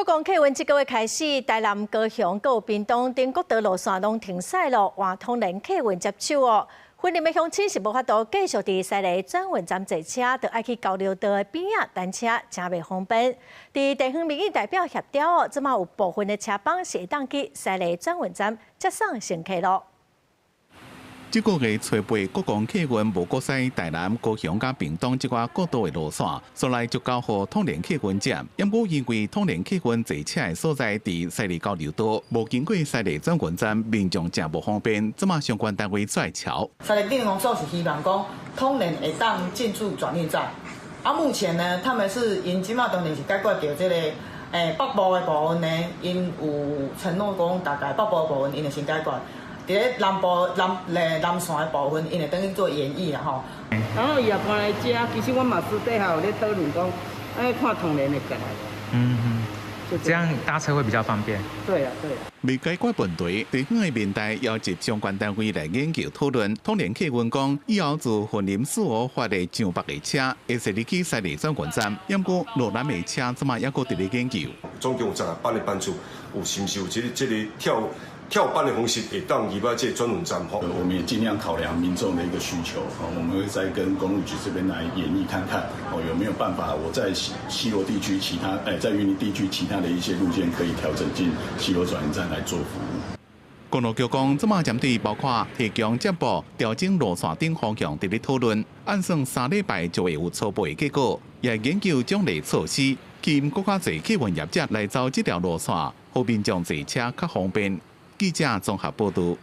共客運這個月開始，台南、高雄、閣有屏東等國道路線攏停駛咯，換統聯客運接手哦。雲林的鄉親是無法度繼續佇西螺轉運站坐車，著愛去交流道的邊仔等車，誠袂方便。佇地方民意代表協調哦，這馬有部分的車班是會當去西螺轉運站接送乘客咯。這個月初八，國光客運無閣駛台南、高雄佮屏東這寡國道的路線，煞來就交予統聯客運接。毋過因為統聯客運坐車的所在佇西螺交流道，無經過西螺轉運站，民眾誠無方便。這馬相關單位跩橋。西螺鎮公所是希望講統聯會當進駐轉運站。啊，目前呢，他們是𪜶這馬當然是解決著這個北部的部分呢，𪜶有承諾講大概北部的部分𪜶會先解決。佇咧南部南咧南線的部分，𪜶會等於做研議啦吼。然後伊也搬來遮，其實阮嘛私底下有咧討論講，愛看統聯會過來。嗯哼，這樣搭車會比較方便。對啊，對啊。未解決問題，地方的民代邀集相關單位來研究討論。統聯客運講，以後自雲林四湖發的上北的車，會駛入去西螺轉運站。毋過羅南的車，這馬猶閣佇咧研究。總共有16班的班次，有是毋是有這個跳班的方式，會當入來這個轉運站吼。我們也盡量考量民眾的一個需求，我們會再跟公路局這邊來研議看看，哦，有沒有辦法我在西螺地區其他，在雲林地區其他的一些路線可以調整進西螺轉運站來做服務。公路局講，這馬針對包括提供接駁、調整路線等方向佇咧討論，按算3禮拜就會有初步的結果，也研究獎勵措施，吸引閣較濟客運業者來走這條路線，予民眾坐車較方便。記者綜合報導。